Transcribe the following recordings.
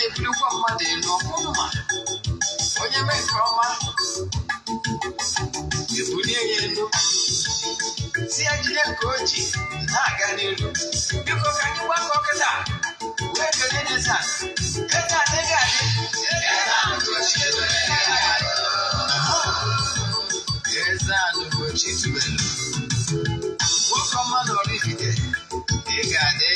Na-ebulikwa mmadụ elu ọkpụnụma onye mee nke ọma, ebulie ya elu, si ya jide nke o ji na-aga n'elu. Biko, ka anyị gbakọ kịta wee kelee Eze Ana. Eze Ana, ị ga-adị. Eze Ana Ugochi tubelu, nwoke ọma na Oraifite, ị ga-adị.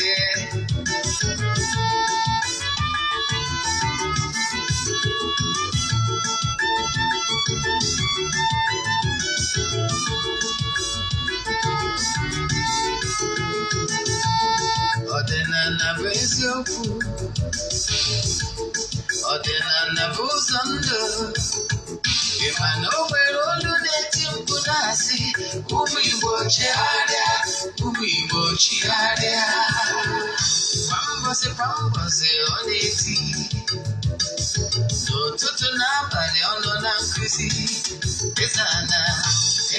Ọdịnala bụ eziokwu, ọdịnala bụ ụzọ ndụ. Ị ma na o nwere olu na-eti mkpu na-asị, "Ụmụ Igbo, chegharịa, ụmụ Igbo, chigharịa." Kwa mbọsị kwa mbọsị ọ na-eti, n'ụtụtụ n'abalị ọ nọ na nkụzi. Eze Ana,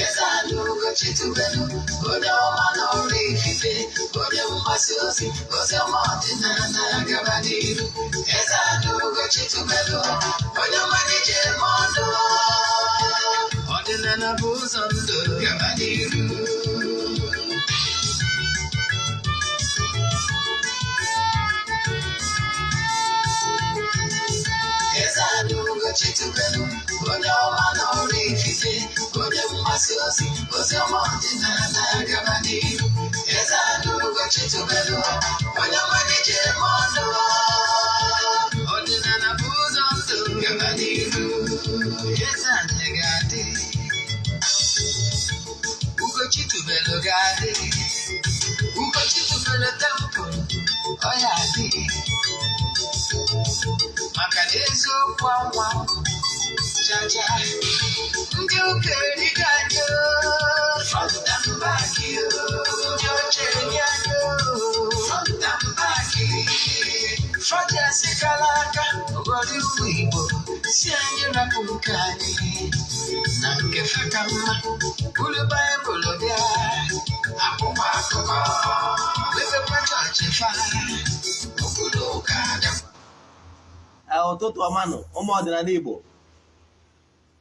Eze Ana Ugochi tubelu, onye ọma na Oraifite, onye mgbasa ozi ozi ọma ọdịnala, gaba n'iru. Eze Ana Ugochi tubelu, onye ọma na-eje eme ọnụ. Ọdịnala bụ ụzọ ndụ, gaba n'iru. Eze Ana Ugochi tubelu, onye ọma na Oraifite, onye mgbasa ozi ozi ọma ọdịnala, gaba n'iru. Eze Ana Ugochi tubelu, onye ọma na-eje eme ọnụ. Ọdịnala bụ ụzọ ndụ, gaba n'iru. Eze Ana ga-adị, Ugochi tubelu ga-adị, Ugochi tubelu temple ọ ya adị, maka na eziokwu anwa chacha. Ndị ụka erigo anyị front and back, ndị oche eri anyị front and back. Fọdụ kara aka ụghọrọ ụmụ Igbo si anyị rapụ nke anyị na nke fe ka mma. Buru Baịbụl bịa, akwụkwọ akụkọ, mepekwa chọọchị fa, okwu na ụka bịakwa. Ee, ụtụtụ ọma nụ, ụmụ ọdịnala Igbo.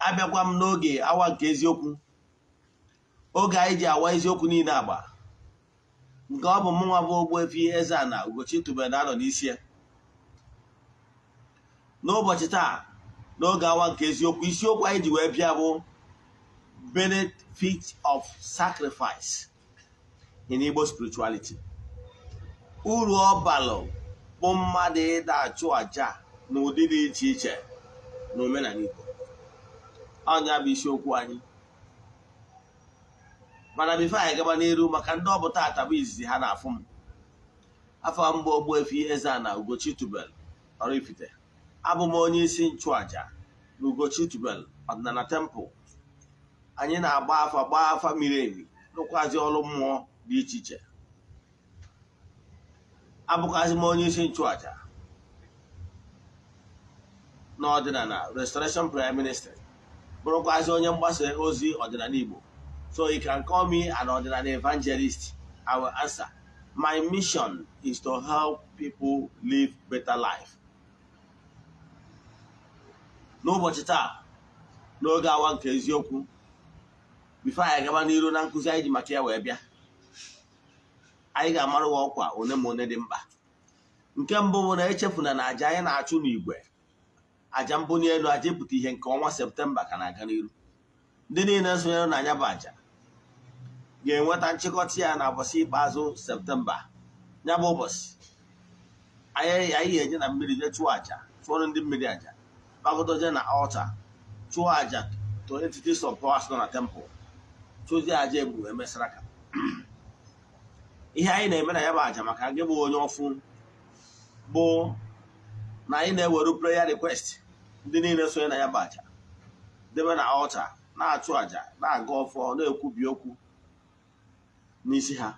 Abịakwa m n'oge awa nke eziokwu, oge anyị ji awa eziokwu niile agba. Nke ọ bụ mụnwa bụ Ogbuefi Eze-Ana Ugochi tubelu na-anọ n'isi ya. N'ụbọchị taa, n'oge awa nke eziokwu, isiokwu anyị ji wee bịa bụ benefit of sacrifice in Igbo spirituality. Uru ọ balụ bụ mmadụ ịda achụ àjà n'ụdị dị iche iche n'omenala Igbo. Ọnya bụ isiokwu anyị. Mana before anyị gaba n'iru, maka ndị ọ bụ taata bụ izizi ha na-afụ m, afọ mbụ Ogbuefi Eze-Ana Ugochi tubelu Oraifite, abụ m onye isi nchụaja na Ugochi tubelu ọdịnala temple. Anyị na-agba afa, gbaa afa miri emi, rụkwazi ọrụ mmụọ dị iche iche. Abụkwazi m onye isi nchụaja n'ọdịnala Restoration Prayer Ministry, bụrụkwazi onye mgbasa ozi ọdịnala Igbo. So you can call me an ọdịnala evangelist, I will answer. My mission is to help people live better life. N'ụbọchị taa, n'oge awa nke eziokwu, before anyị gaba n'iru na nkụzi anyị ji maka ya wee bịa, anyị ga-amarụ ọkwa one ma one dị mkpa. Nke mbụ bụ na echefuna na aja anyị na-achụ n'igwe, aja mbunye elu, aja ịpụta ihe nke ọnwa Septemba, ka na-aga n'iru. Ndị niile sonyere na anya bụ aja ga-enweta nchịkọta ya na ụbọchị ikpeazụ Septemba. Ya bụ ụbọchị anyị ga-eje na mmiri jee chụọ aja, chụọrọ ndị mmiri aja, gbagodoje na altar, chụọ aja to entities of powers nọ na temple, chụzie aja egbu emesara. Ka ihe anyị na-eme na ya bụ aja, maka gị bụ onye ọfụ, bụ na anyị na-eweru prayer request ndị niile sonye na ya bụ aja debe na altar, na-achụ aja, na-aga ọfọ, na-ekwubi okwu n'isi ha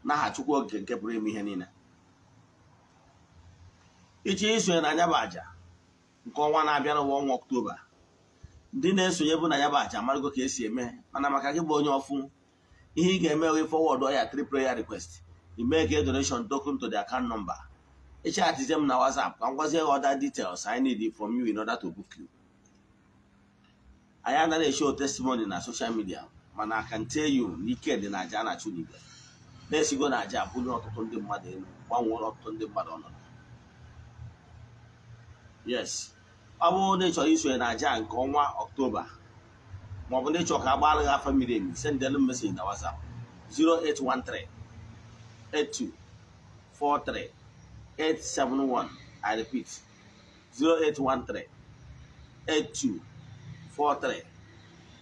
n'aha Chukwu Okike nke pụrụ ime ihe niile. Iche isonye na ya bụ aja nke ọnwa na-abịa n'ụwa, ọnwa Ọktoba, ndị na-esonye bụ na ya bụ aja amarụgo ka esi eme. Mana maka gị bụ onye ọfụ, ihe ị ga-eme wee forward ya three prayer request, ime ka donation token to the account number. Ịchatizie m na WhatsApp ka m gwazie gị other details I need from you in order to book you. Anyị anaghị eshow testimony na social media, mana I can tell you na ike dị na aja a na-achụ n'igwe, na-esigo na aja abụnye ọtụtụ ndị mmadụ elu, gbanwere ọtụtụ ndị mmadụ ọnọdụ. Yes, ọ bụrụ na ị chọrọ isonye na aja nke ọnwa Ọktoba, maọbụ na ị chọrọ ka a gbaara gị afa miri emi, sendelu m message na WhatsApp 0813 82 43 871. I repeat, 0813 82 43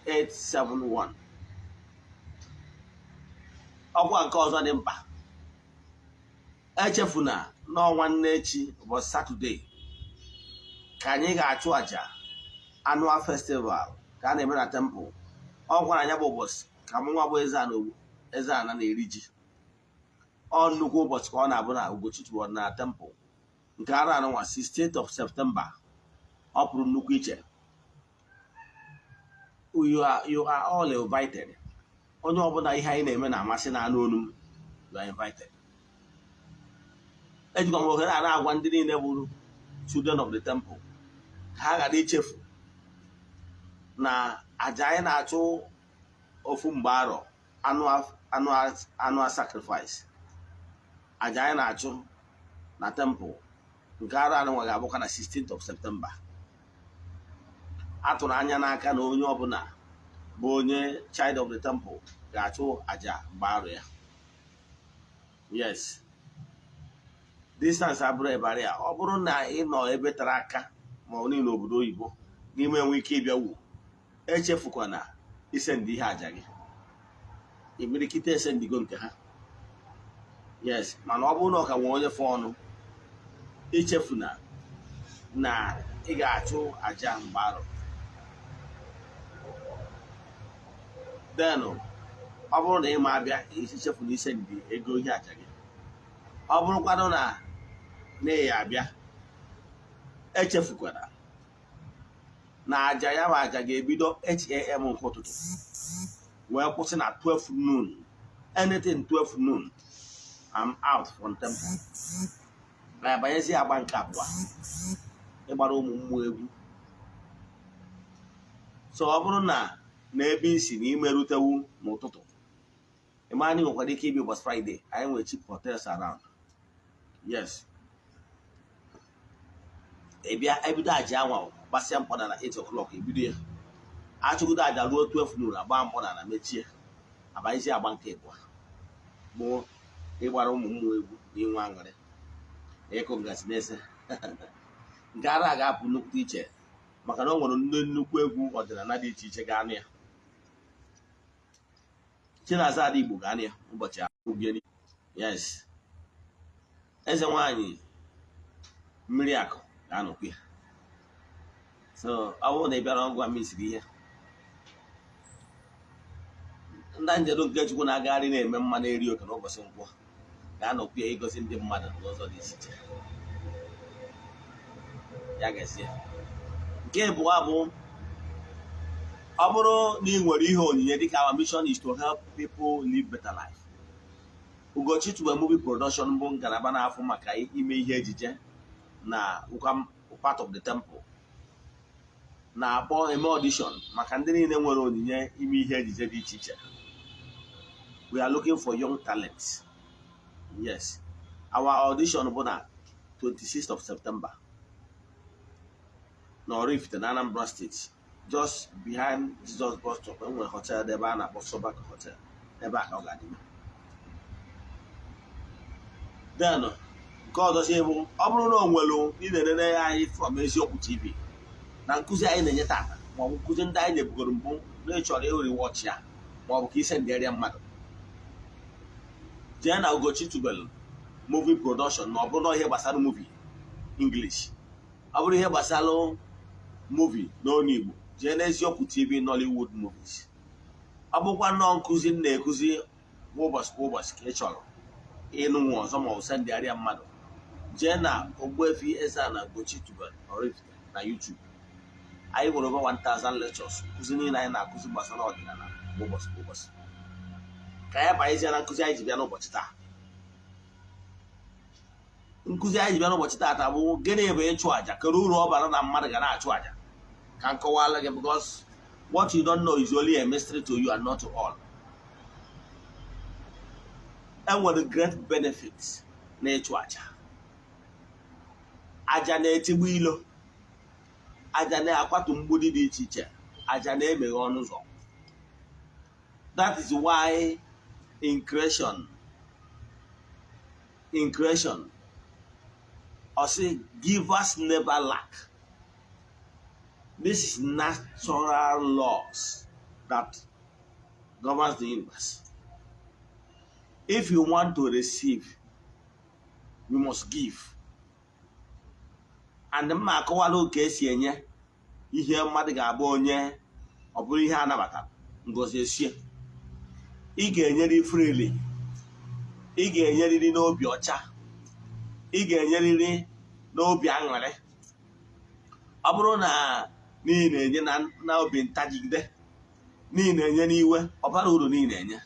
871. Ọkwa nke ọzọ dị mkpa, echefuna n'ọnwa nne echi, ụbọchị Saturday, ka anyị ga-achụ àjà annual festival ka a na-eme na temple. Ọ gwara ya bụ ụbọchị ka mụ nwa bụ eze ana na-eri ji. Ọ nnukwu ụbọchị ka ọ na-abụ na Ugochi tubelu na temple nke ara anụnwa, 16th of September. Ọ pụrụ nnukwu iche. You are all invited. Onye ọbụla ihe anyị na-eme na-amasị na anụ olu m, you are invited. Ejikwa m ohere a na-agwa ndị niile bụrụ children of the temple ka ha ghara ichefu na aja anyị na-achụ ofu mgbe arọ, annual sacrifice, aja anyị na-achụ na temple nke arọ anụnwa ga-abụkwa na 16th of September. A tụrụ anya n'aka na onye ọbụla bụ onye child of the temple ga-achụ aja mgbe arụ ya. Yes, distance abụrụ ebara ya. Ọ bụrụ na ị nọ ebe tara aka, ma ọ niile obodo oyibo n'ime, enwe ike ịbịa wu, echefukwana isendị ihe aja gị. Imirikite esendigo nke ha. Yes, mana ọ bụrụ na ọ ka nwee onye fọ ọnụ, ichefuna na ị ga-achụ aja mgbe arụ. Denụ, ọ bụrụ na ị ma abịa, ichefuna isendị ego ihe aja gị. Ọ bụrụkwanụ na na ị abịa, echefukwana na aja ya bụ aja ga-ebido 8 a.m. nke ụtụtụ wee kwụsị na 12 noon. Anything 12 noon, I'm out from temple. Na abanyezi agba nke abụọ, ịgbara ụmụ mmụọ egwu. So ọ bụrụ na n'ebe isi na imerutewu n'ụtụtụ, ịma anyị nwekwara ike ịbịa ụbọchị Friday. Anyị nwere cheap hotels around. Yes, ị bịa, ebido aja anwa gbasịa mkpọda na 8 o'clock ebido ya, achụgodo aja ruo 12 noon, agba mkpọda na mechie, abanyezi agba nke ịbụọ, bụ ịgbara ụmụ mmụọ egwu na inwe aṅụrị na ịkụ ngazi n'eze. Nke ara ga-apụ nnukwu iche, maka na o nwere nne nnukwu egwu ọdịnala dị iche iche ga-anụ ya. Chinaza Ada Igbo ga-anụ ya ụbọchị ahụ. Yes, eze nwanyị mmiri akụ ga-anọkwu ya. So ọ bụrụ na ị bịara ngwa m isiri ihe ndị njedo nke Chukwu na-agagharị na-eme mma na-eri oke n'ụbọchị nkwọ ga-anọkwu ya, igosi ndị mmadụ n'ụzọ dị iche iche. Ya gazie. Nke abụọ bụ, ọ bụrụ na ị nwere ihe onyinye, dịka our mission is to help people live better life, Ugochi Tubelu Movie Production bụ ngalaba na-afụ maka ime ihe ejije na part of the temple, na-akpọ eme audition maka ndị niile nwere onyinye ime ihe ejije dị iche iche. We are looking for young talents. Yes, our audition bụ na 26th of September na Oraifite na Anambra State, just behind Jesus bus stop. Enwere hotel ebe a na-akpọ Sobak Hotel, ebe a ka ọ ga-adị. Then nke ọzọ si bụ, ọ bụrụ na o nwere ị na-enene anyị from Eziokwu TV na nkụzi anyị na-enye tata, maọbụ nkụzi ndị anyị na-ebugoro mbụ, na ị chọrọ ịrị watch ya, maọbụ ka ise ndịrịa mmadụ, jee na Ugochi Tubelu Movie Production. Na ọ bụrụ na ihe gbasara movie English, ọ bụrụ ihe gbasara movie n'onu Igbo, jee n'Eziokwu TV Nollywood movies. Ọ bụkwa nnọọ nkụzi m na-ekuzi kwa ụbọchị kwa ụbọchị ka ị chọrọ ịnụ nwa ọzọ, ma ọ bụ sendịarịa mmadụ, jee na Ogbuefi Eze-Ana Ugochi Tubelu Oraifite na YouTube. Anyị nwere over 1000 lectures, nkụzi niile anyị na-akụzi gbasara ọdịnala kwa ụbọchị kwa ụbọchị. Ka ya banyezie na nkụzi anyị ji bịa n'ụbọchị taa. Nkụzi anyị ji bịa n'ụbọchị taata bụ gịnị bụ ịchụ àjà, kedu uru ọ bara na mmadụ ga na-achụ àjà. Ka m kọwala gị, because what you don't know is only a mystery to you and not to all. Enwere great benefits na ịchụ àjà. Àjà na-etigbu ilo, àjà na-akwatu mgbidi dị iche iche, àjà na-emeghe ọnụ ụzọ. That is why in creation, or say, givers never lack. This is natural laws that governs the universe. If you want to receive, you must give. And mma akọwala ka esi enye ihe mmadụ ga-abụ onye ọ bụrụ ihe a nabatara ngozi esie. Ị ga-enyerị freely, ị ga-enyerịrị n'obi ọcha, ị ga-enyerịrị n'obi aṅụrị. Ọ bụrụ na n'ihi na-enye na obi ntajigide, n'ihi na-enye n'iwe, ọ bara uru n'ihi na-enye,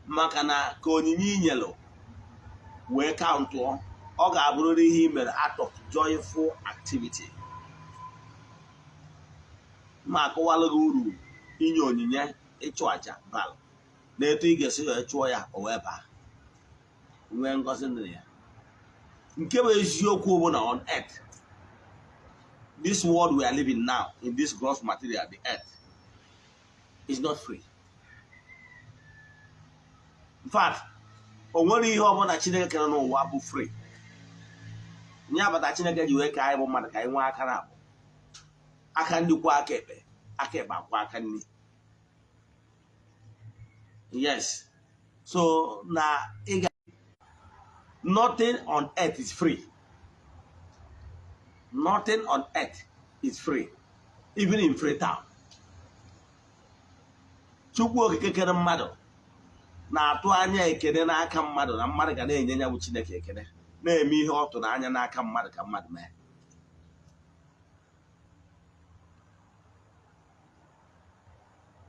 maka na ka onyinye inyelụ wee countụọ, ọ ga-abụrịrị ihe i mere out of joyful activity. Ma akọwalụ gị uru inye onyinye ịchụ àjà bara na etu ị ga-esi wee chụọ ya, o wee baa nwee ngọzi dị ya. Nke bụ eziokwu bụ na on earth, this world we are living now, in this gross material, the earth is not free. In fact, o nwere ihe ọbụla Chineke kere n'ụwa bụ free. Nye abata Chineke ji wee ka anyị bụ mmadụ ka anyị nwee aka na abụ aka nri kwa aka ekpe, aka ekpe akwa aka nri. Yes, so na ị ga, nothing on earth is free. Nothing on earth is free, even in Freetown. Chukwu Okike kere mmadụ na-atụ anya ekele n'aka mmadụ, na mmadụ ga na-enye ya bụ Chineke ekele, na-eme ihe ọ tụrụ anya n'aka mmadụ ka mmadụ mee.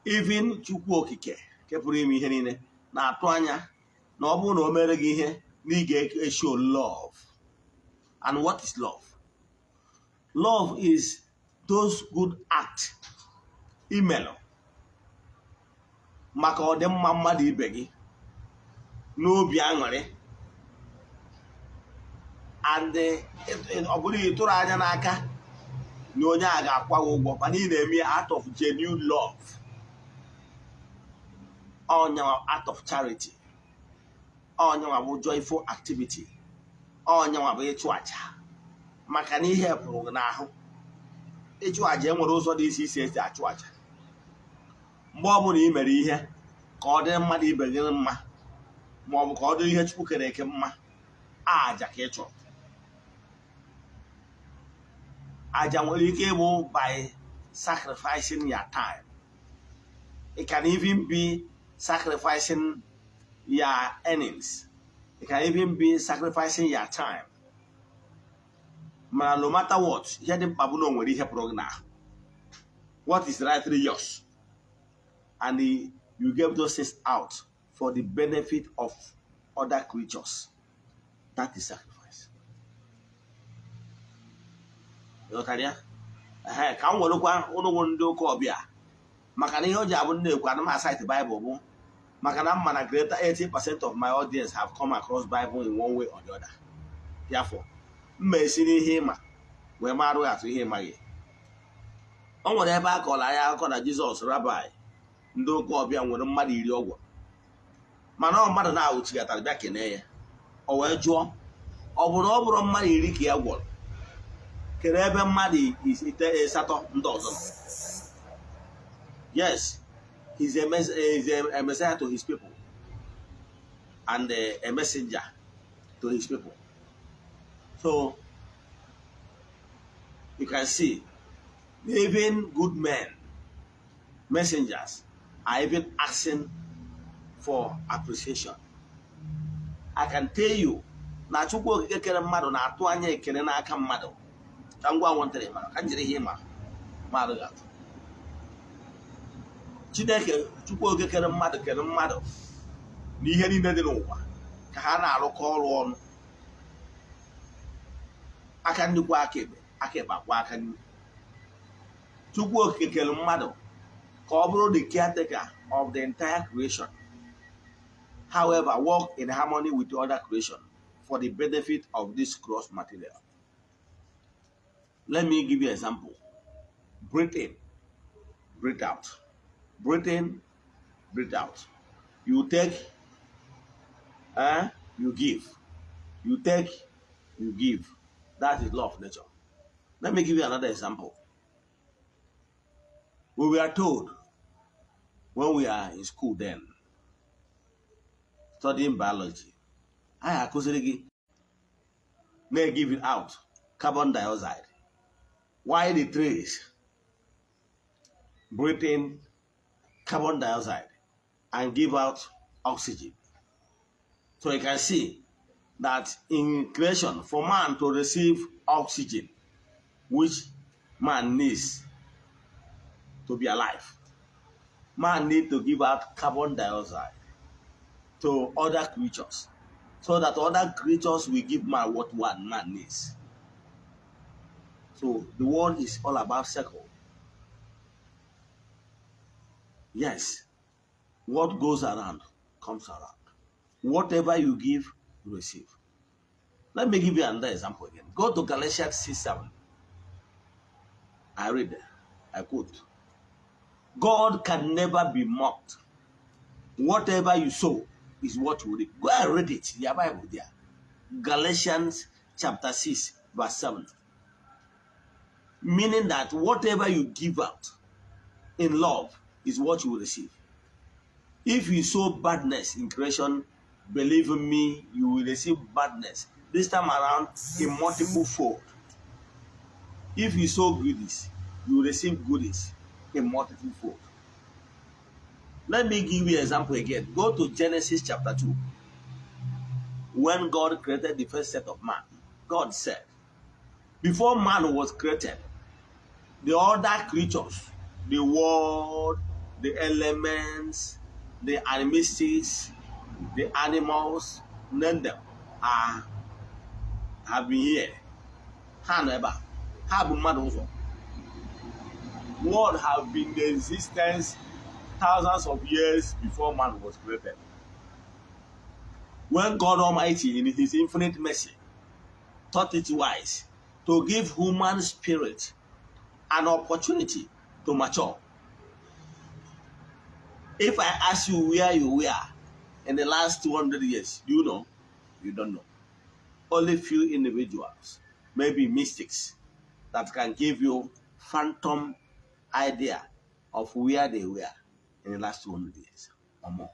Even Chukwu Okike nke pụrụ ime ihe niile na-atụ anya na ọ bụrụ na o mere gị ihe, na ị ga-eshow love. And what is love? Love is those good act imelụ maka ọdịmma mmadụ ibe gị n'obi aṅụrị, and ọ bụrụ ịtụrụ anya n'aka na onye a ga-akwa gị ụgwọ, mana ị na-eme out of genuine love, onyanwa out of charity, onyanwa bụ joyful activity, onyanwa bụ ịchụ àjà, maka na ihe pụrụ gị n'ahụ. Ịchụ àjà, enwere ụzọ dị iche iche esi achụ àjà. Mgbe ọbụla ị mere ihe ka ọ dịrị mmadụ ibe gị mma, ma ọ bụ ka ọ dịrị ihe Chukwu kere eke mma, àjà ka ị chọrọ. Àjà nwere ike ịbụ by sacrificing your time. It can even be sacrificing your earnings. It can even be sacrificing your time. Mana no matter what, ihe dị mkpa bụ na o nwere ihe pụrụ gị n'ahụ, what is rightly yours, and you gave those things out for the benefit of other creatures. That is sacrifice. Ịghọtara ya? Ehe, ka m werekwa ụnụgwụ ndị ụka ọbịa, maka na ihe o ji abụ nna ekwu ana m acite Bible bụ maka na mma na greater 80% of my audience have come across Bible in one way or the other. Therefore, mma esi n'ihe ịma wee marụ atụ ihe ịmaghị. O nwere ebe a kọrọ anyị akụkọ na Jizọs rabbi ndị ụka ọbịa nwere mmadụ 10 ọgwụ, mana ọ mmadụ na-awụchigatara bịa kenee ya. O wee jụọ, ọ bụrụ ọ bụrụ mmadụ 10 ka ya gwọrọ, kere ebe mmadụ 8 ndị ọzọ nọ? Yes, he's a messiah to his people and a messenger to his people. So you can see even good men, messengers, are even asking for appreciation. I can tell you na Chukwu Okike kere mmadụ na-atụ anya ekele n'aka mmadụ. Ka m gwa nwantịrị mara ka m jiri ihe ịma mmadụ ga-atụ. Chineke Chukwu Okike kere mmadụ kere mmadụ na ihe niile dị n'ụwa ka ha na-arụkọ ọrụ ọnụ. Aka nri kwọọ aka ekpe, aka ekpe akwọọ aka nri. Chukwu Okike kere mmadụ ka ọ bụrụ the caretaker of the entire creation, however, work in harmony with the other creation for the benefit of this gross material. Let me give you an example. Breathe in, breathe out. Breathe in, breathe out. You take, you give. You take, you give. That is law of nature. Let me give you another example. We were told when we are in school then, studying biology, anyị akụziri gị na-give it out carbon dioxide while the trees breathe in carbon dioxide and give out oxygen. So you can see that in creation, for man to receive oxygen, which man needs to be alive, man need to give out carbon dioxide to other creatures so that other creatures will give man what one man needs. So the world is all about circle. Yes, what goes around comes around. Whatever you give, you receive. Let me give you another example again. Go to Galatians 6:7. I read, I quote: "God can never be mocked. Whatever you sow is what you reap." Go and read it. Your Bible there. Galatians chapter 6, verse 7. Meaning that whatever you give out in love is what you will receive. If you sow badness in creation, believe in me, you will receive badness. This time around, in multiple fold. If you sow goodies, you will receive goodies in multiple fold. Let me give you an example again. Go to Genesis chapter 2. When God created the first set of man, God said, before man was created, the other creatures, the world, the elements, the animistics, the animals, name them, are have been here. Ha nọ ebe a. Ha bụ mmadụ ụzọ. World have been in existence thousands of years before man was created. When God Almighty, in His infinite mercy, thought it wise to give human spirit an opportunity to mature. If I ask you where you were in the last 200 years, do you know? You don't know. Only few individuals, maybe mystics, that can give you phantom idea of where they were in the last 200 years or more.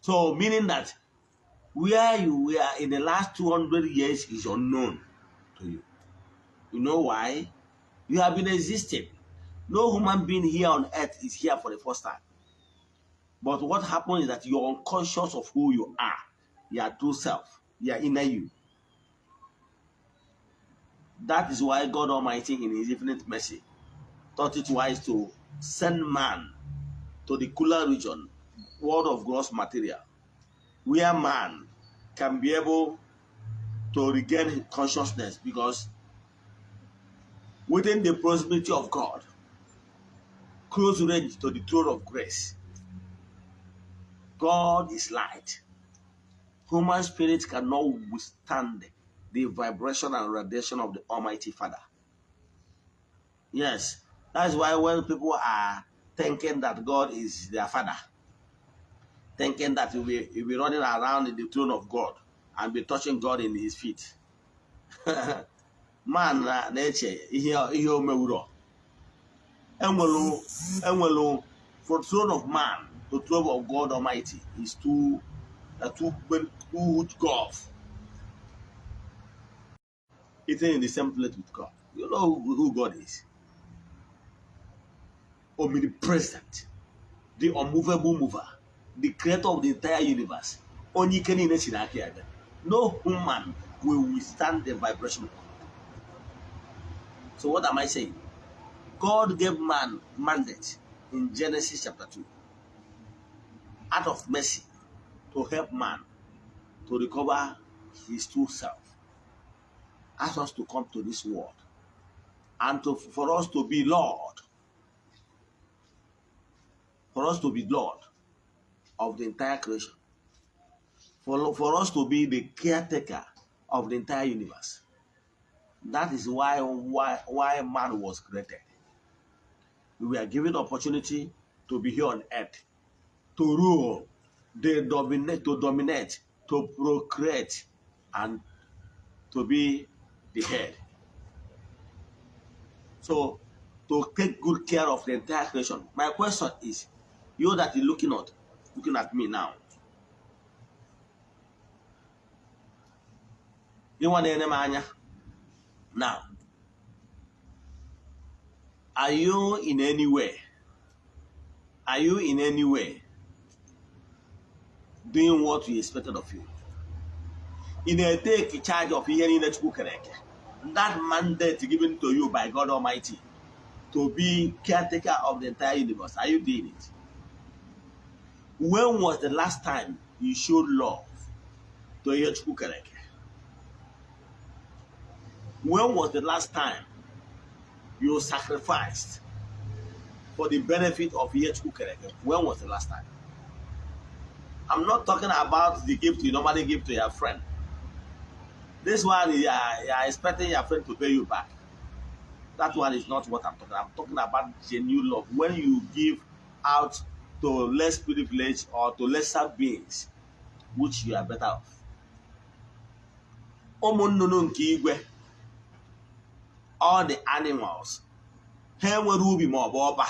So, meaning that where you were in the last 200 years is unknown to you. You know why? You have been existing. No human being here on earth is here for the first time. But what happens is that you're unconscious of who you are, your true self, your inner you. That is why God Almighty, in His infinite mercy, thought it wise to send man to the cooler region, world of gross material, where man can be able to regain consciousness, because within the proximity of God, close range to the throne of grace, God is light. Human spirit cannot withstand the vibration and radiation of the Almighty Father. Yes, that's why when people are thinking that God is their father, thinking that he'll be running around in the throne of God and be touching God in his feet. Man na-eche ihe o mewuro. Enwelu for throne of man to throne of God Almighty is too huge gulf. Eating in the same plate with God. You know who God is. Omnipresent, the unmovable mover, the creator of the entire universe. Onye ike niile si n'aka ya bịa. No human will withstand the vibration of God. So what am I saying? God gave man mandate in Genesis chapter 2 out of mercy to help man to recover his true self. asked us to come to this world and for us to be Lord, for us to be Lord of the entire creation, for us to be the caretaker of the entire universe. That is why man was created. We were given opportunity to be here on earth, to rule, to dominate, to procreate, and to be the head. So, to take good care of the entire creation. My question is, you that is looking at me now, you want to now, are you in any way? Are you in any way doing what we expected of you? In a take charge of hearing that mandate given to you by God Almighty to be caretaker of the entire universe, are you doing it? When was the last time you showed love to your Chukwu? When was the last time you sacrificed for the benefit of Chukwu? When was the last time? I'm not talking about the gift you normally give to your friend. This one, you are expecting your friend to pay you back. That one is not what I'm talking about. I'm talking about genuine love. When you give out to less privileged or to lesser beings, which you are better off. Ụmụ nnụnụ nke igwe, all the animals, ha enwere ubi ma ọ bụ ọba,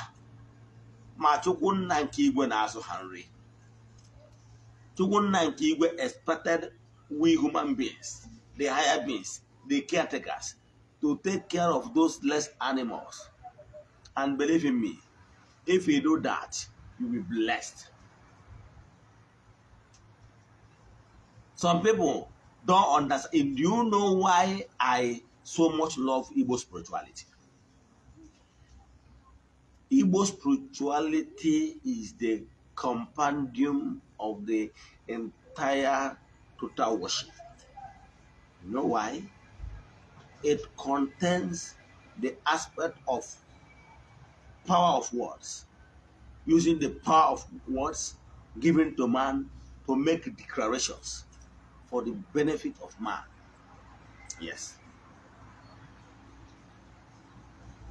ma Chukwu nna nke igwe na-azụ ha nri. Chukwu nna nke igwe expected we human beings, the higher beings, the caretakers, to take care of those less animals. And believe in me, if you do that, you will be blessed. Some people don't understand. Do you know why I so much love Igbo spirituality? Igbo spirituality is the compendium of the entire total worship. You know why? It contains the aspect of power of words, using the power of words given to man to make declarations for the benefit of man. Yes.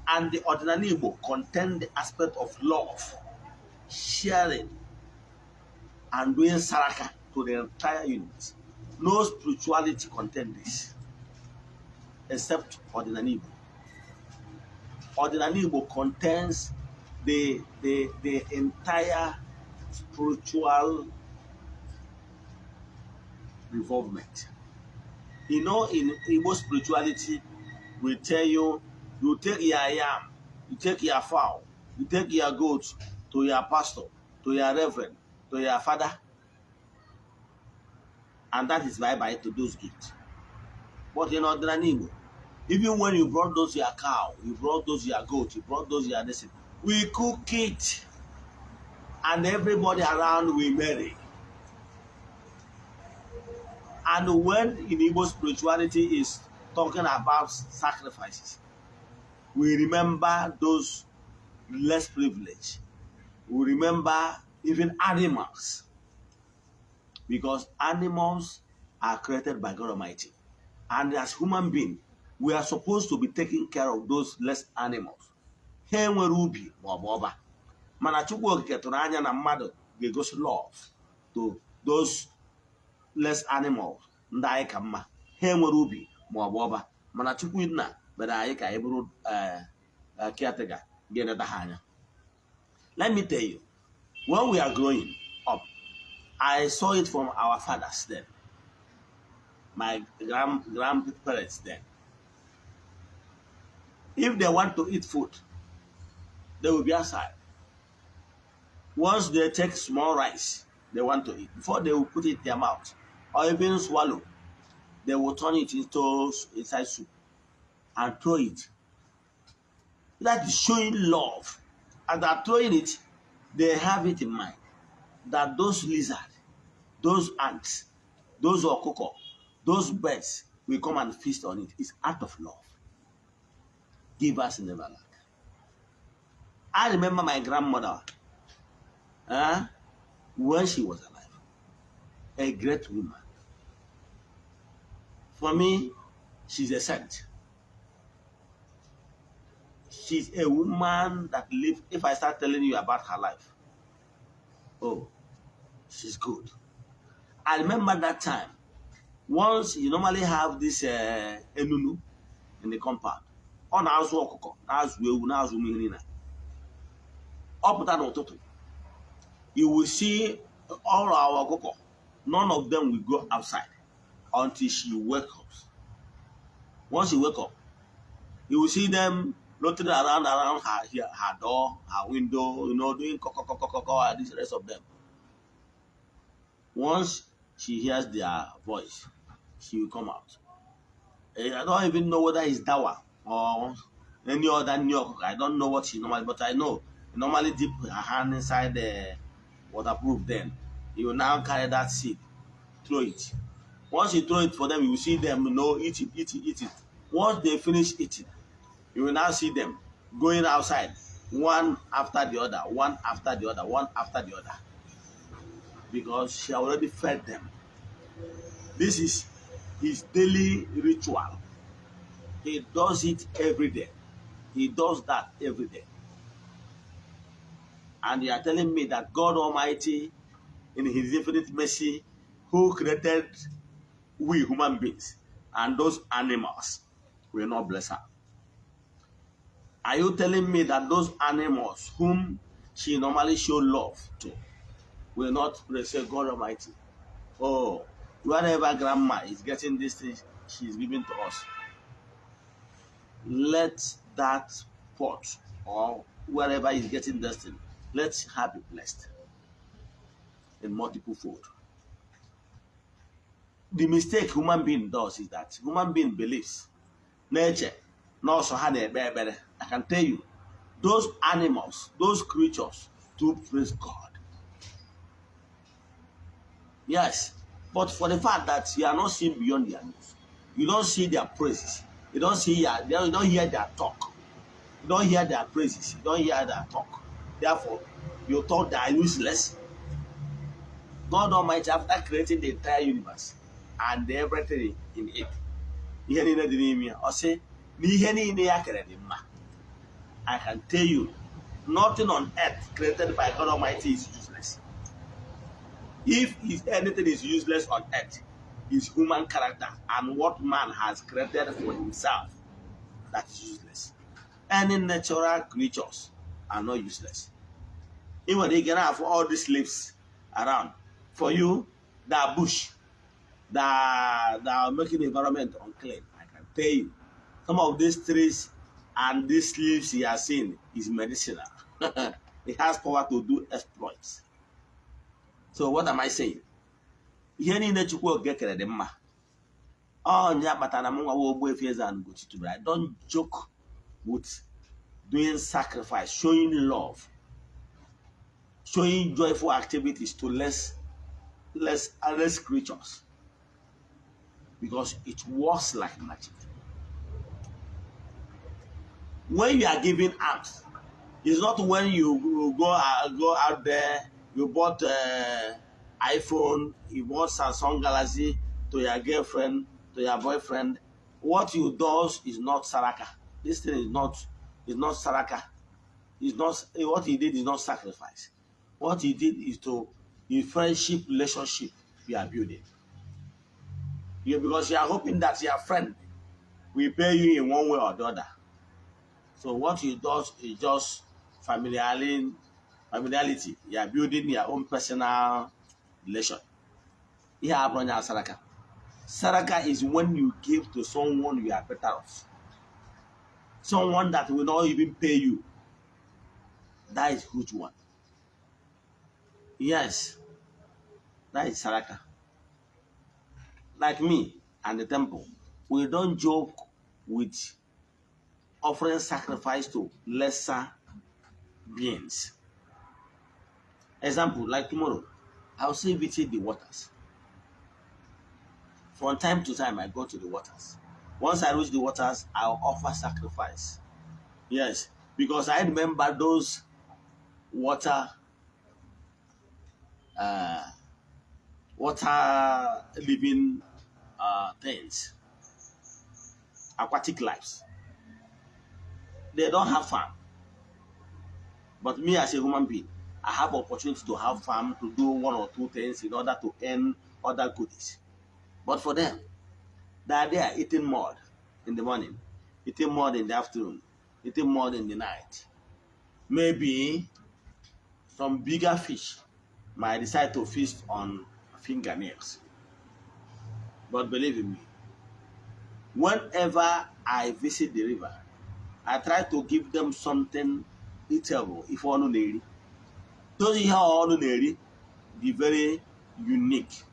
And the Odinani Igbo contain the aspect of love, sharing, and doing saraka to the entire universe. No spirituality contains this, except Odinani Igbo. Odinani Igbo contains the entire spiritual involvement. You know, in Igbo spirituality, we tell you, you take your yam, you take your fowl, you take your goat to your pastor, to your reverend, to your father, and that is bye-bye to those gifts. But in Odinani Igbo, even when you brought those your cow, you brought those your goat, you brought those your this, we cook it, and everybody around we marry. And when in Igbo spirituality is talking about sacrifices, we remember those less privileged. We remember even animals, because animals are created by God Almighty. And as human beings, we are supposed to be taking care of those less animals. Ha enwere ubi ma ọ bụ ọba. Mana Chukwu Okike tụrụ anya na mmadụ ga-egosi love to those less animals ndị anyị ka mma. Ha enwere ubi ma ọ bụ ọba. Mana Chukwu nna mere anyị ka anyị bụrụ caretaker ga-eneta ha anya. Let me tell you, when we are growing up, I saw it from our fathers then, my grandparents then. If they want to eat food, they will be outside. Once they take small rice they want to eat, before they will put it in their mouth or even swallow, they will turn it into inside soup and throw it. That is showing love. And they're throwing it, they have it in mind that those lizards, those ants, those okuko, those birds Will come and feast on it. It's out of love. Givers never lack. I remember my grandmother, when she was alive, a great woman. For me, she's a saint. She's a woman that lived. If I start telling you about her life, oh, she's good. I remember that time. Once you normally have this enunu in the compound. Ọ na-azụ ọkụkọ, na-azụ ewu, na-azụ ụmụ ihe niile. Ọ pụta n'ụtụtụ, you will see all our ọkụkọ, none of them will go outside until she wake up. Once she wake up, you will see them floating around her door, her window, doing ko ko ko ko ko and this rest of them. Once she hears their voice, she will come out. I don't even know whether it's dawa or any other new ọkụkọ. I don't know what she normally, but I know he normally dip her hand inside the waterproof. Then he will now carry that seed, throw it. Once you throw it for them, you will see them eat it, eat it, eat it. Once they finish eating, you will now see them going outside, one after the other, one after the other, one after the other, because she already fed them. This is his daily ritual. He does it every day. He does that every day. And you are telling me that God Almighty, in His infinite mercy, who created we human beings and those animals, will not bless her? Are you telling me that those animals whom she normally show love to will not say, "God Almighty, oh, wherever grandma is getting this thing she's giving to us, let that pot or wherever is getting this thing, let her be blessed in multiple fold"? The mistake human being does is that human being believes, nature, na also ha na-ekpe ekpere. I can tell you, those animals, those creatures do praise God. Yes, but for the fact that you are not seeing beyond their nose, you don't see their praises, you don't hear their talk, you don't hear their praises, you don't hear their talk. Therefore, you thought they are useless. God Almighty, after creating the entire universe and everything in it, ihe niile dị n'ime ya, ọ sị na ihe niile ya kere dị mma. I can tell you, nothing on earth created by God Almighty is useless. If is anything is useless on earth, is human character and what man has created for himself that is useless. Any natural creatures are not useless. Even they can have all these leaves around for you, that bush that are making the environment unclean. I can tell you, some of these trees and these leaves you are seeing is medicinal. It has power to do exploits. So what am I saying? Ihe niile Chukwu Okike kere dị mma. Ọnya kpatara m nwa Ogbuefi Eze-Ana Ugochi tubelu, I don't joke with doing sacrifice, showing love, showing joyful activities to less creatures, because it works like magic. When you are giving alms, it's not when you go out there, you bought iPhone, you bought Samsung Galaxy to your girlfriend, to your boyfriend. What you does is not saraka. This thing is not saraka. It's not what he did is not sacrifice. What he did is to the friendship relationship we are building. Yeah, because you are hoping that your friend will pay you in one way or the other. So what he does is just familiarity. You are building your own personal relation. Ihe abụrụ onye saraka. Saraka is when you give to someone you are better off. Someone that will not even pay you. That is huge one. Yes, that is saraka. Like me and the temple, we don't joke with offering sacrifice to lesser beings. Example, like tomorrow, I'll still visit the waters. From time to time, I go to the waters. Once I reach the waters, I'll offer sacrifice. Yes, because I remember those water living things, aquatic lives. They don't have farm. But me as a human being, I have opportunity to have farm, to do one or two things in order to earn other goodies. But for them, they are there eating mud in the morning, eating mud in the afternoon, eating mud in the night. Maybe some bigger fish might decide to feast on fingernails. But believe in me, whenever I visit the river, I try to give them something eatable. Ife ọnụ na-eri. Those ihe ọnụ na-eri be very unique.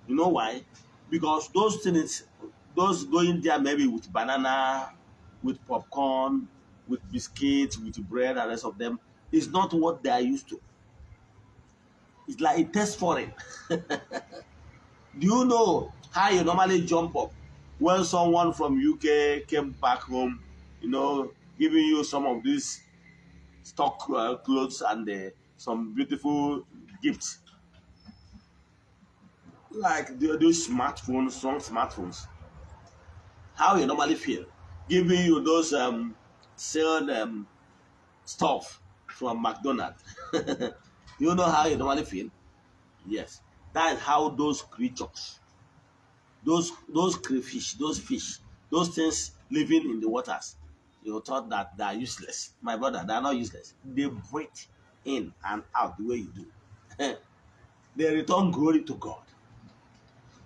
You know why? Because those things, those going there maybe with banana, with popcorn, with biscuits, with bread, and rest of them, is not what they are used to. It's like it tastes foreign. Do you know how you normally jump up when someone from UK came back home, giving you some of these stock clothes and some beautiful gifts, like those smartphones, strong smartphones? How you normally feel giving you those sealed stuff from McDonald's? You know how you normally feel? Yes, that is how those creatures, those crayfish, those fish, those things living in the waters, you thought that they are useless. My brother, they are not useless. They breathe in and out the way you do. They return glory to God.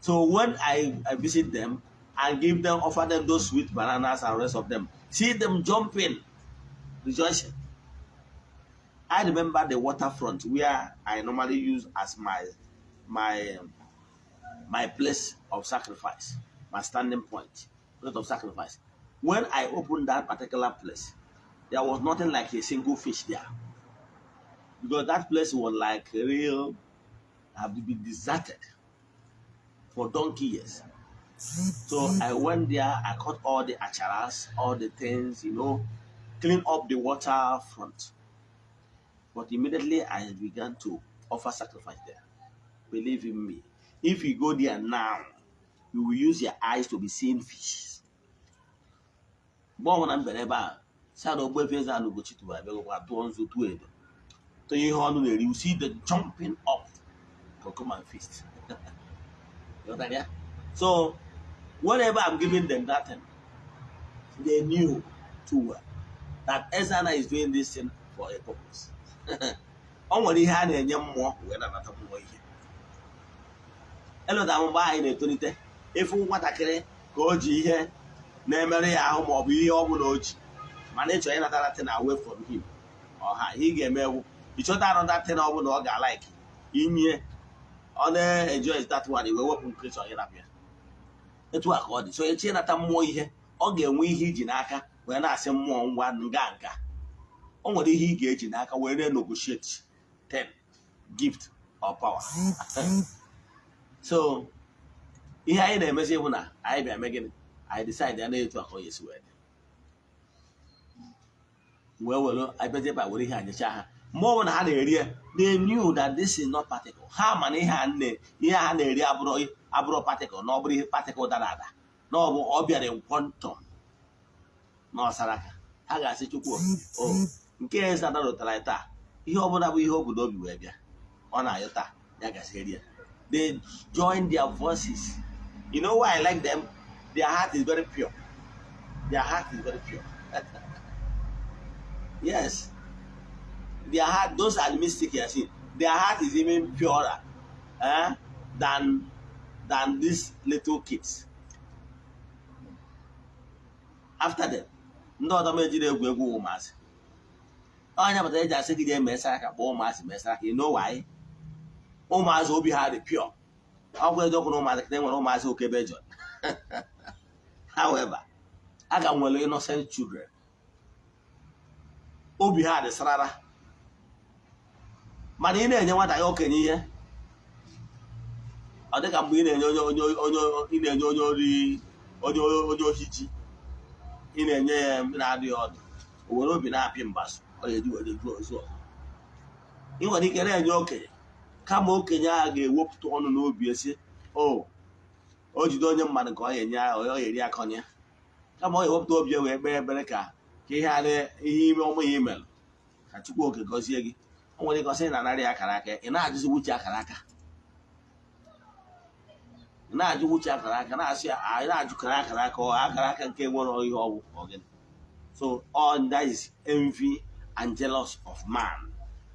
So when I visit them and give them, offer them those sweet bananas and rest of them, see them jumping, rejoicing. I remember the waterfront where I normally use as my my place of sacrifice, my standing point, place of sacrifice. When I opened that particular place, there was nothing like a single fish there, because that place was like real, have been deserted for donkey years. So I went there, I caught all the acharas, all the things, clean up the water front. But immediately I began to offer sacrifice there. Believe in me. If you go there now, you will use your eyes to be seeing fish. Mgbe ọbụla m bịara ebe a, si na Ogbuefi Eze-Ana Ugochi tụbara abịagokwa tụọ nzu, tụọ edo, tụnye ihe ọnụ na-eri, you see the jumping up to come and feast. You got that, yeah? So whenever I'm giving them that thing, they knew too well that Eze-Ana is doing this thing for a purpose. O nwere ihe a na-enye mmụọ wee nabata mmụọ ihe. Elota m mgbe anyị na-etolite, ịfụ nwatakịrị ka o ji ihe na-emerụ ya ahụ ma ọ bụ ihe ọ bụla o ji, mana ịchọ ịnatara thing away from him ọha, ihe ị ga-eme ewu ịchọta another thing ọ bụla ọ ga-alike inye, ọ na-enjoy that one, iwe wepụ nke chọrọ ịnapụ ya. Etu a ka ọ dị. So echi ịnata mmụọ ihe, ọ ga-enwe ihe iji n'aka wee na-asị mmụọ ngwa nga nka. O nwere ihe ị ga-eji n'aka wee na-negotiate 10 gift or power. So ihe anyị na-emezi bụ na anyị bịa mee gịnị? Anyị decide ya na-etu a ka ọ ga-esi wee dị, wee were abịazi ebe a were ihe anyecha ha. Mgbe ọbụla ha na-eri ya, they knew that this is not particle. Ha ma na ihe a nne ihe ha na-eri abụrụ particle, na ọ bụrụ ihe particle dara ada, na ọ bụ ọ bịara in quantum na ọsara aka. Ha ga-asị, "Chukwu o nke eze ada rụtara anyị taa, ihe ọbụla bụ ihe o bu n'obi wee bịa, ọ na-ayọ taa, ya gasịrị ya." They join their voices. You know why I like them? Their heart is very pure. Their heart is very pure. Yes, their heart, those are the mystic you are seeing. Their heart is even purer, eh, than these little kids. After them, ndị ọzọ m ejiri egwu egwu ụmụazị. Onye pụtara eji asị gị jee mesara aka, kpọọ ụmụazị mesara aka. You know why? Ụmụazị obi ha dị pure. Ọ bụ eziokwu na ụmụazị kịta nwere ụmụazị okebe jọn. However, a ga nwere innocent children obi ha dị sarara. Mana ị na-enye nwata ya okenye ihe, Ọ dịka mgbe ị na-enye onye ị na-enye onye ori, onye ohi ji, ị na-enye ya na-adịghị ọdụ, o were obi na-apị mbazụ ọ ga-eji were juo ozu. Ị nwere ike na-enye okenye, kama okenye ahụ ga-ewepụta ọnụ n'obi esi o jide onye mmadụ ka ọ ga-enye, ọ ga-eri aka ya, kama ọ ga-ewepụta obi ya wee kpee ekpere ka ihe a ihe ime ọmụ ya imelụ, ka Chukwu oke gọzie gị. O nwere ike ọ sị na narị akara aka. Ị na-ajụzi wuche akara aka, ị na-ajụ wuche akara aka, na-asị ya ị na-ajụkara akara aka, ọ akara aka nke nwere ihe ọgwụ ọ gịnị? So all that is envy and jealous of man.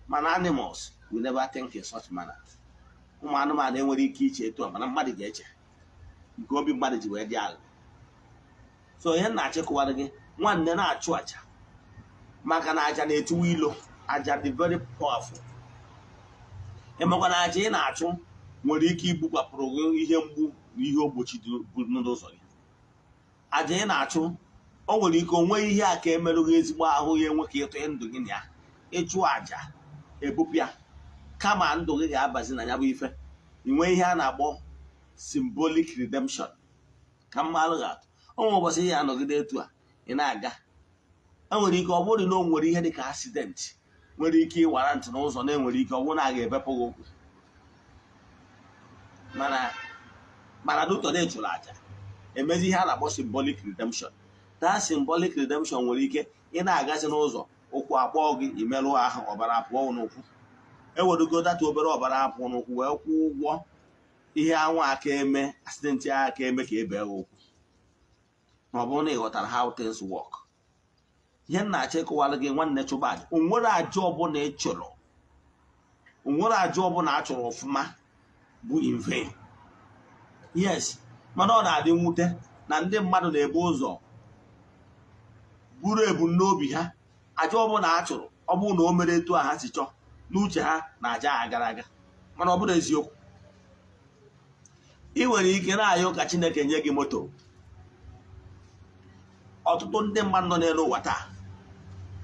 Mana animals will never think in such manner. Ụmụ anụmanụ enwere ike iche etu a, mana mmadụ ga-eche nke obi mmadụ ji wee dị aghụghọ. So ihe m na-achịkọwara gị, nwanne, na-achụ aja, maka na aja na-etiwe ilo. Aja dị very powerful. Ịmakwa na aja ị na-achụ nwere ike igbukwapụrụ gị ihe mgbu na ihe ogbochi dị n'ụzọ gị. Aja ị na-achụ, o nwere ike onwe ihe a ka emerụghị ezigbo ahụ ya, enwe ka ịtụ ndụ gị na ya. Ịchụ aja ebupụ ya, kama ndụ gị ga-abazi na ya bụ ife inwe ihe a na-akpọ symbolic redemption. Ka mmalụ ga-atụ o nwere ụbọchị ihe anọgide etu a ị na-aga, e nwere ike ọ bụrụ na o nwere ihe dị ka accident nwere ike ịwara ntị n'ụzọ, na-enwere ike ọ bụrụ na a ga-ebepụ gị ụkwụ, mana dụtọ na ịchụrụ aja, emezi ihe a na-akpọ symbolic redemption. That symbolic redemption nwere ike ị na-agazi n'ụzọ, ụkwụ akpọọ gị, imerụ ahụ, ọbara apụọ n'ụkwụ. Ewerugo data obere ọbara apụ n'ụkwụ wee kwụọ ụgwọ ihe anwụ aka eme accident ahụ aka eme ka ebe ụkwụ. Ma ọ bụrụ na ị ghọtara how things work, ihe m na-achọ ịkọwara gị, nwanne, chụba aja. Onwere aja ọbụla ị chụrụ, onwere aja ọbụla a chụrụ ọfụma bụ in vain. Yes, mana ọ na-adị mwute na ndị mmadụ na-ebu ụzọ buru ebumnobi ha. Aja ọbụla a chụrụ, ọ bụrụ na o mere etu a ha si chọọ n'uche ha, na aja ha gara aga, mana ọ bụrụ eziokwu, ị nwere ike na-ayọ ka Chineke nye gị moto. Ọtụtụ ndị mmadụ nọ n'elu ụwa taa,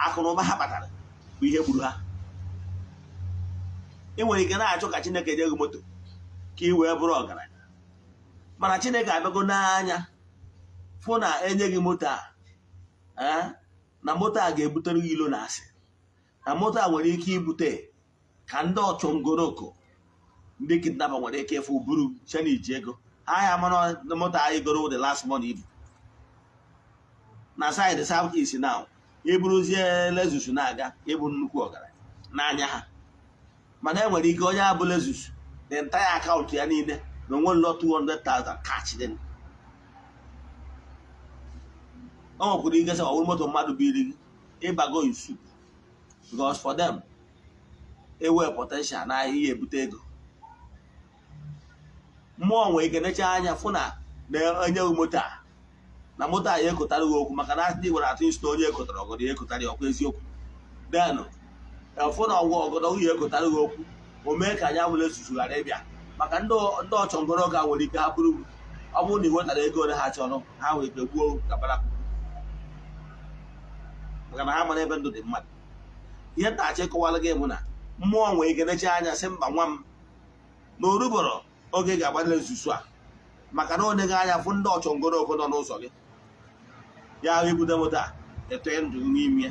akụ na ụba ha kpatara bụ ihe gburu ha. Ị nwere ike na-achọ ka Chineke nye gị moto ka ị wee bụrụ ọgaranya, mana Chineke abịago n'anya fụ na enye gị moto a, na moto a ga-ebutere gị ilo na asị, na moto a nwere ike ibute ka ndị ọchọngoroko, ndị kidnapper nwere ike ịfụ buru che na iji ego ha ya mara na moto anyị goro the last money ibu na side South East now, iburuzie Lexus na-aga, ịbụ nnukwu ọgaranya n'anya ha. Mana e nwere ike onye abụ Lexus, the entire account ya niile na onwe nlọ 200,000 cash dị. O nwekwara ike sị ọ bụrụ moto mmadụ biri gị, ịbago in soup, because for them ewe potential na ihe ebute ego. Mmụọ nwere ike necha anya fụ na na-enyeghị moto a, na moto a ya ekotara gị okwu, maka na ndị gwara atụ isi na onye ekotara ọgọdọ ya ekotara ya ọkwa eziokwu. Then fụ na ọgwụ ọgọdọ ya ekotara gị okwu, o mee ka anya bụla esusu ghara ịbịa, maka ndị ọchọngoro ga nwere ike ha bụrụ ọ bụrụ na ị wetara ego ole ha chọrọ, ha nwere ike gbuo gabara, maka na ha mara ebe ndụ dị mmadụ. Ihe ntachi ịkọwara gị bụ na mmụọ nwere ike necha anya sị, mba nwa m, na orubọrọ oge ga-agbadere nzuzu a, maka na onye anya fụ ndị ọchọngoro nọ n'ụzọ gị ya ahụ ibute moto a etoe ndụ n'ime ya,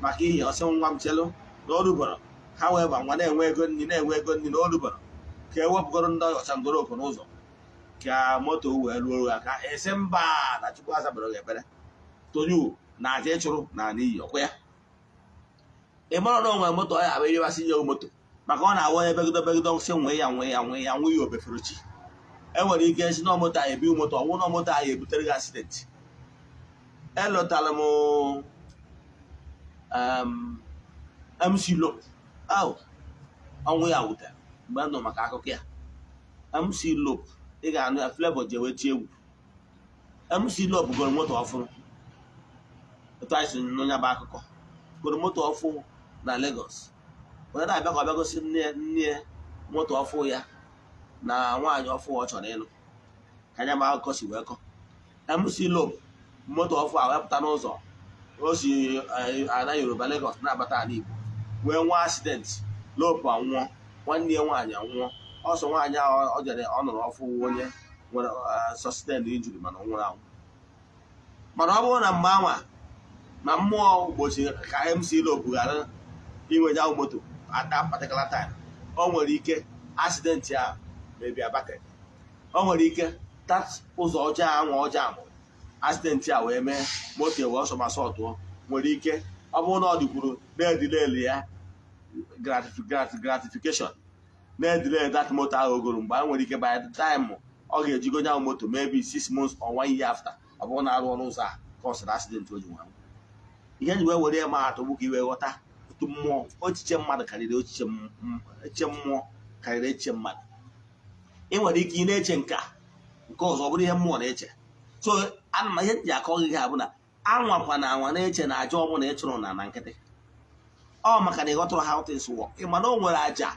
maka ihe ọsị nwa m chelụ na orubọrọ ha wee ba nwa na-enwe ego nri, na-enwe ego nri na orubọrọ ka e wepụgoro ndị ọchangoro n'ụzọ ka moto wee ruo aka. Esi mba, na Chukwu azabara gị ekpere tonyu na aja ịchụrụ na n'iyi ọkwa ya. Ị mara na onwe moto ọ ya abụ ịrịbasị nye moto, maka ọ na-awụ onye begido begido sị nwee ya, nwee ya, nwee ya, nwee ya, obefere chi. E nwere ike si na moto a ebi moto ọnwụ na moto a ebutere gị accident. Elotara m MC Lo ahụ, ọnwụ ya wutere mgbe m nọ maka akụkọ ya. MC Lop, ị ga-anụ ya, Flavour ji ewe tie egwu. MC Lop goro moto ọfụrụ, etu anyị si nụ ya bụ akụkọ, goro moto ọfụ na Lagos, onye na-abịa ka ọ bịa gosi nne ya moto ọfụ ya na nwaanyị ọfụ ọ chọrọ ịlụ, ka anya ma akụkọ si wee kọ. MC Lop moto ọfụ a wepụta n'ụzọ o si ana Yoruba Lagos na-abata ala Igbo, wee nwee accident. Lop anwụọ, nwanne ya nwaanyị anwụọ. Ọsọ nwaanyị ahụ ọ jere ọ nụrụ ọfụ, onye nwere sustain injury, mana ọ nwụrụ anwụ. Mana ọ bụrụ na mgbe anwa na mmụọ gbochiri ka MC Lopu ghara inweja moto at that particular time, o nwere ike accident ahụ maybe abated. O nwere ike that ụzọ ọjọọ anwa ọjọọ amụ accident a wee mee moto wee ọsọ ma sọtụọ. Nwere ike ọ bụrụ na ọ dịkwuru na-edelay ya gratification, na-edelay that moto ahụ ogoro mgbe a nwere ike by the time ọ ga-ejigo nya moto, maybe 6 months or one year after, ọ bụrụ na arụ ọrụ ụzọ a causeịrị accident o ji nwa. Ihe nji wee were ya maa atụ bụ ka i wee ghọta otu mmụọ, echiche mmadụ karịrị echiche mmụọ, karịrị echiche mmadụ. Ị nwere ike ị na-eche nke a, nke ọzọ ọ bụrụ ihe mmụọ na-eche. So ana m ihe ji akọ gị ha bụ na anwakwa na anwa na-eche na aja ọbụla ị chụrụ na nkịtị ọ maka na ị ghọtara how things work. Ị ma na o nwere aja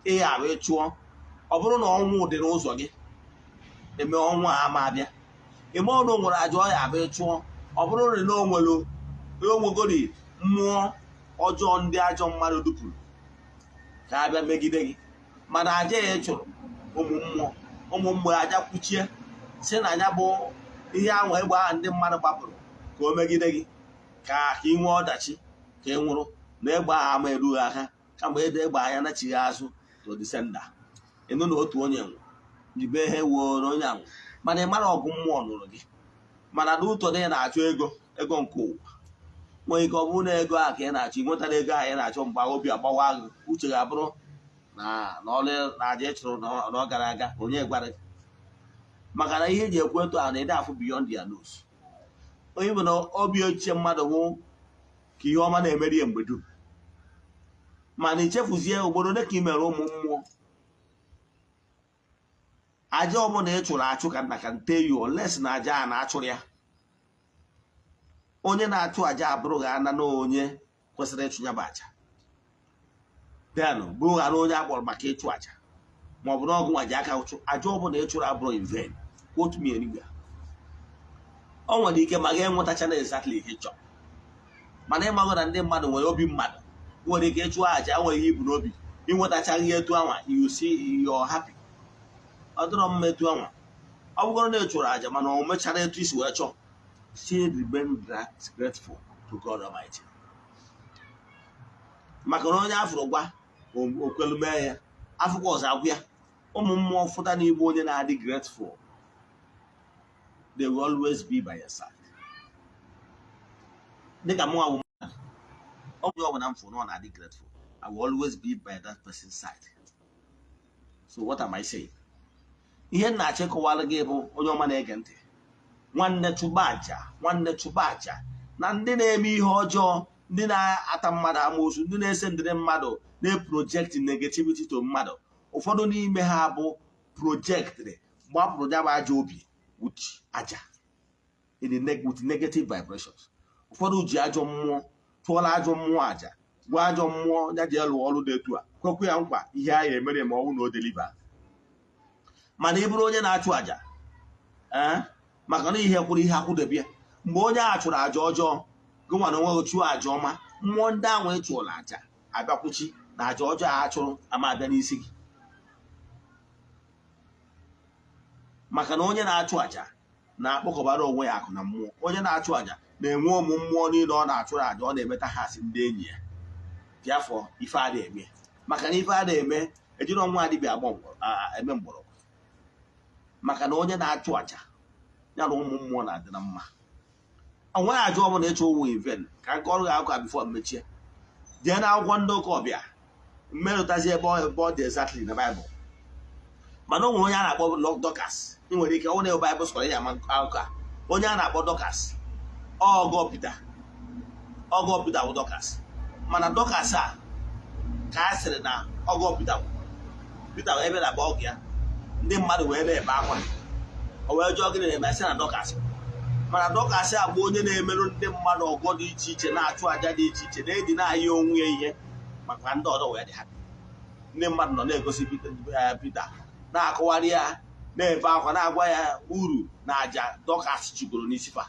ị ghara ịchụọ, ọ bụrụ na ọnwụ dị n'ụzọ gị, eme ọnwụ a ama abịa. Ime ọnụ o nwere aja ọ ya abịa ịchụọ, ọ bụrụ na o nwere onwegori mmụọ ọjọọ, ndị ajọ mmadụ dupụrụ ka abịa megide gị, mana aja ya ị chụrụ, ụmụ mmụọ, ụmụ mmụọ aja kwuchie si na ya bụ ihe ahụ egbe ahụ ndị mmadụ gbapụrụ ka o megide gị, ka ị nwee ọdachi, ka ị nwụrụ na egbe ahụ ama erughị aka, kama ede egbe anya nachighị azụ to the sender. Ịnụ na otu onye nwụ jibe ihe wuoro onye anwụ, mana ị mara ọgụ mmụọ nụrụ gị. Mana n'ụtọ na ị na-achọ ego, ego nke ụwa nwere ike ọ bụrụ na ego ahụ ka ị na-achọ, ị nwetara ego ahụ ị na-achọ, mgbe obi agbawa gị, uche ga-abụrụ na ọrụ na aja ị chụrụ na ọ gara aga. Onye gwara gị? Maka na ihe eji ekwu etu ahụ na ede afụ beyond their nose. Onye bụ na obi ochie mmadụ bụ ka ihe ọma na-emeri ya mgbe dum, mana ichefuzie ugboro ole ka ị mere ụmụ mmụọ. Aja ọbụla ị chụrụ achụ ka nna ka nte you unless na aja a na-achụrụ ya, onye na-achụ aja abụrụ gha ana na onye kwesịrị ịchụ ya bụ aja, then bụrụ ghara onye akpọrọ maka ịchụ aja, ma ọ bụ na ọgụ nwa ji aka chụ aja ọbụla ị chụrụ abụrụ in vain. Quote me anywhere. O nwere ike ma ga-enwetacha na exactly ihe ị chọrọ, mana ịmago na ndị mmadụ nwere obi mmadụ nwere ike ịchụ aja, nwere ihe ibu n'obi inwetachaghị ihe etu anwa, you see, you're happy. Ọ dịrọ mma etu anwa. Ọ bụgoro na ị chụrụ aja mana o mechara etu isi wee chọọ, still remain grateful to God Almighty, maka na onye afụrụ gwa okwelu mee ya, afụkwa ọzọ agwụ ya. Ụmụ mmụọ fụta n'igbu onye na-adị grateful, they will always be by your side. Dịka mụnwa bụ mmadụ, onye ọbụla m fụrụ na ọ na-adị grateful, I will always be by that person's side. So what am I saying? Ihe m na-achọ ịkọwara gị bụ, onye ọma na-ege ntị, nwanne, chụba aja. Nwanne, chụba aja na ndị na-eme ihe ọjọọ, ndị na-ata mmadụ amoosu, ndị na-ese ndịrị mmadụ, na-eproject negativity to mmadụ, ụfọdụ n'ime ha bụ projectịrị gbapụrụ ya bụ aja obi with aja in the with negative vibrations. Ụfọdụ ji ajọ mmụọ tụọla ajọ mmụọ aja, gwa ajọ mmụọ ya ji lụọ ọrụ dị etu a, kwekwe ya nkwa ihe a ya emere ma ọ bụ na o deliver. Mana ị bụrụ onye na-achụ aja, ee, maka na ihe kwuru ihe akwụdebe ya, mgbe onye a chụrụ aja ọjọọ, gụnwa na onwe gị chụọ aja ọma, mmụọ ndị ahụ ị chụrụ aja abịakwuchi na aja ọjọọ a chụrụ ama abịa n'isi gị, maka na onye na-achụ aja na-akpọkọbara onwe ya akụ na mmụọ. Onye na-achụ aja na-enwe ụmụ mmụọ niile ọ na-achụrụ aja, ọ na-emeta ha asị ndị enyi ya bịafọ ife a na-eme, maka na ife a na-eme ejiri ọnwa adịbịa agba eme mgbọrọgwụ, maka na onye na-achụ aja ya na ụmụ mmụọ na-adị na mma. O nweghị aja ọbụla ịchụ ụwụ in vain. Ka nke ọrụ ga-akụ before mmechie, jee na akwụkwọ ndị ụka ọbịa mmerụtazi ebe ọ dị exactly na Baịbụl, mana o nwere onye a na-akpọ Dorcas. Ị nwere ike ọ na Baịbụl sọrọ ya ama akụkọ a. Onye a na-akpọ Dorcas, ọgọ Pita, ọgọ Pita bụ Dorcas. Mana Dorcas a ka a sịrị na ọgọ Pita bụ Pita wee bịa na be ọgụ ya, ndị mmadụ wee na-ebe akwa, o wee jụọ gịnị na-eme, sị na Dorcas. Mana Dorcas a bụ onye na-emerụ ndị mmadụ ọgọ dị iche iche, na-achụ àjà dị iche iche, na-eji na-ayị onwe ya ihe maka ndị ọzọ wee dị ha. Ndị mmadụ nọ na-egosi Pita, na-akọwarị ya, na-ebe akwa, na-agwa ya uru na àjà Dorcas chụgoro n'isi fa.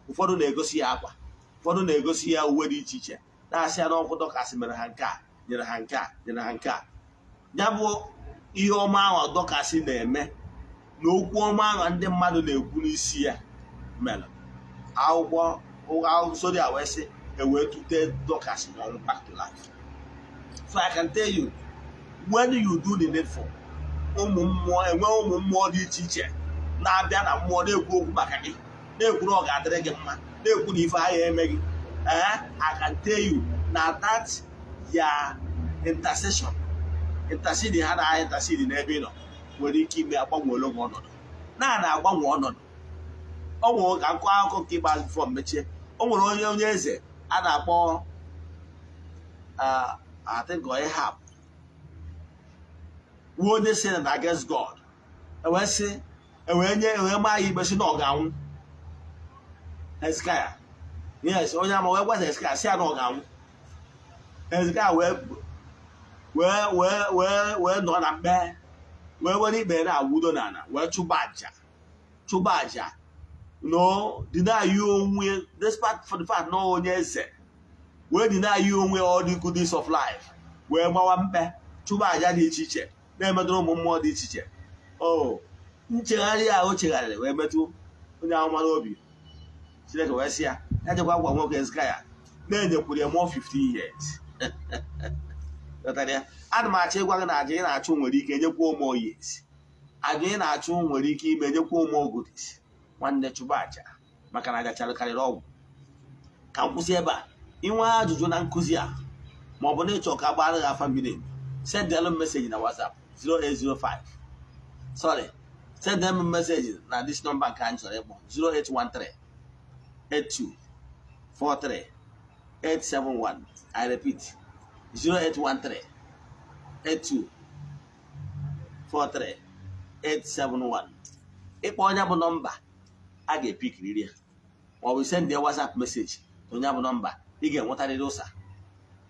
Ụfọdụ na-egosi ya akwa, ụfọdụ na-egosi ya uwe dị iche iche, na-asị ya n'ọkwụ Dorcas mere ha nke a, nyere ha nke a, nyere ha nke a. Ya bụ Ihe ọma ahụ Dorcas na-eme na okwu ọma ahụ ndị mmadụ na-ekwu n'isi ya mere akwụkwọ sori a wee sị ewee tute Dorcas n'ọnwụ back to life. So I can tell you, when you do the needful, ụmụ mmụọ enwe, ụmụ mmụọ dị iche iche na-abịa na mmụọ na-ekwu okwu maka gị, na-ekwu na ọ ga-adịrị gị mma, na-ekwu na ife agha eme gị. Ee, I can tell you na that ya intercession, intercede ha na intercede n'ebe ị nọ nwere ike ime agbanweela gị ọnọdụ, na-agbanwe ọnọdụ. Ọ nwere ka nkọ akụkọ nke ikpeazụ before mechie. O nwere onye eze a na-akpọ, I think, Ahab, wuo onye si na against God. Ewee sị, ewee nye, ewee maa ya ikpe sị na ọ ga-anwụ. Hezekaya, yes, onye ama wee gwa Hezekaya sị ya na ọ ga-anwụ. Hezekaya wee nọ na mkpe, wee were ikpe na-awudo n'ala, wee chụba aja, chụba aja, no deny you onwe, despite for the fact na onye eze, wee deny you onwe all the goodies of life, wee gbawa mkpe, chụba aja dị iche iche, na-emetụrụ ụmụ mmụọ dị iche iche. O nchegharị a o chegharịrị wee metụ onye ahụ n'obi Chineke, wee sị ya ya jekwa gwa nwoke Hezekaya na-enyekwuru ya more 15 years. Ghọtara ya? Ana m achọ ịgwa gị na aja ị na-achụ nwere ike nyekwa more years. Aja ị na-achụ nwere ike ime nyekwa more goodies. Nwanne, chụba aja, maka na aja karịrị ọgwụ. Ka m kwụsị ebe a. Inwe ajụjụ na nkụzi a, ma ọ bụ na ịchọ ka a gbara gị afa miri emi, send them message na WhatsApp 0805, sorry, send them message na this number nke anyị chọrọ ịkpọ, 0813 82 43 871. I repeat, 0813 82 43 871. Ịkpọ onye bụ nọmba a ga-epikiriri ya, ma ọ bụ send ya WhatsApp message onye bụ nọmba, ị ga-enwetarịrị ụsa,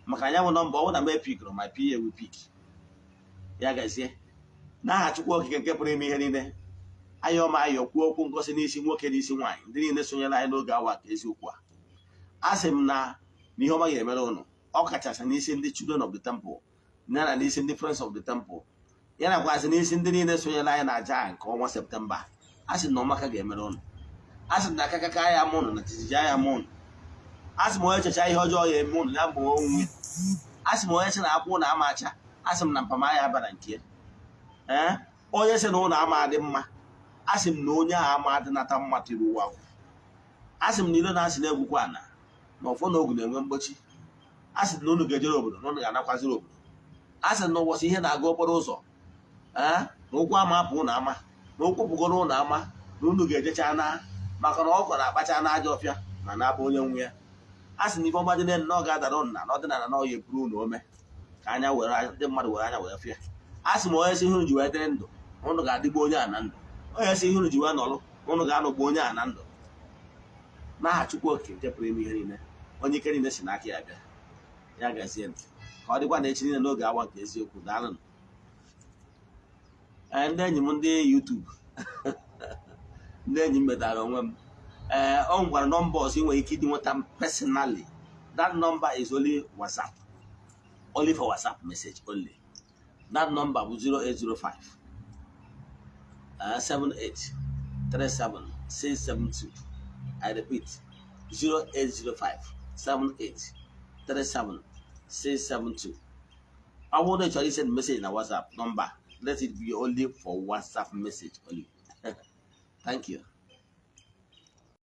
maka anya bụ nọmba ọ bụrụ na m epikiri, ma PA will pick ya. Gazie n'aha Chukwu Okike nke pụrụ ime ihe niile. Ayọ ma ayọ kwuo okwu ngosi n'isi nwoke, n'isi nwaanyị, ndị niile sonyere anyị n'oge awa ka eziokwu a. A sị m na ihe ọma ga-emere ụnụ, ọ kachasị n'isi ndị Children of the Temple, ya na n'isi ndị Friends of the Temple, ya nakwazị n'isi ndị niile sonyere anyị na aja nke ọnwa Septemba. A sị na ọmaka ga-emere ụnụ. A sị na akakaka ya mụ ụnụ na jijiji ya mụ ụnụ. A sị m onye checha ihe ọjọọ ya eme ụnụ, ya bụ onwe. A sị m onye sị na akwụ na ama acha, a sị m na mpama ya bara nke ya. Ee, onye sị na ụlọ ama adị mma, a sị m na onye ahụ ama adịnata mma tiri ụwa. A sị m na ilo na-asị na-egwukwa ana na ọfọ na ogu na-enwe mgbochi. A sị na unu ga-ejere obodo na unu ga-anakwaziri obodo. A sị na ụbọchị ihe na-aga okporo ụzọ, ee, na ụkwụ ama apụ ụnụ ama, na ụkwụ pụgoro ụnụ ama, na unu ga-ejecha na, maka na ọkọ na-akpacha na ajọ ọfịa ma na-abụ onye nwe ya. A sị na ife ọma dị n'elu na ọ ga-adara ụnụ na ọdịnala na ọ ya eburu unu ome ka anya were ndị mmadụ were anya were fịa. A sị m onye sị ihe unu ji wee dịrị ndụ na unu ga-adịgbu onye a na ndụ. Onye sị ihe unu ji wee nọrọ na unu ga-anọgbu onye a na ndụ. N'aha Chukwu Okike nke pụrụ ime ihe niile, onye ike niile si n'aka ya bịa. Ya gazie ntị. Ka ọ dịkwa na echi niile n'oge awa nke eziokwu. Daalụnụ. Ee, ndị enyi m ndị YouTube, ndị enyi m, metara onwe m. Ee, o nwekwara nọmba ọzọ ị nwere ike ịdị nweta m personally. That number is only WhatsApp, only for WhatsApp message only. That number bụ 0805 78 37 672. I repeat, 0805 78 37 672. Ọ bụrụ na ị chọrọ isend message na WhatsApp number, let it be only for WhatsApp message only. Thank you.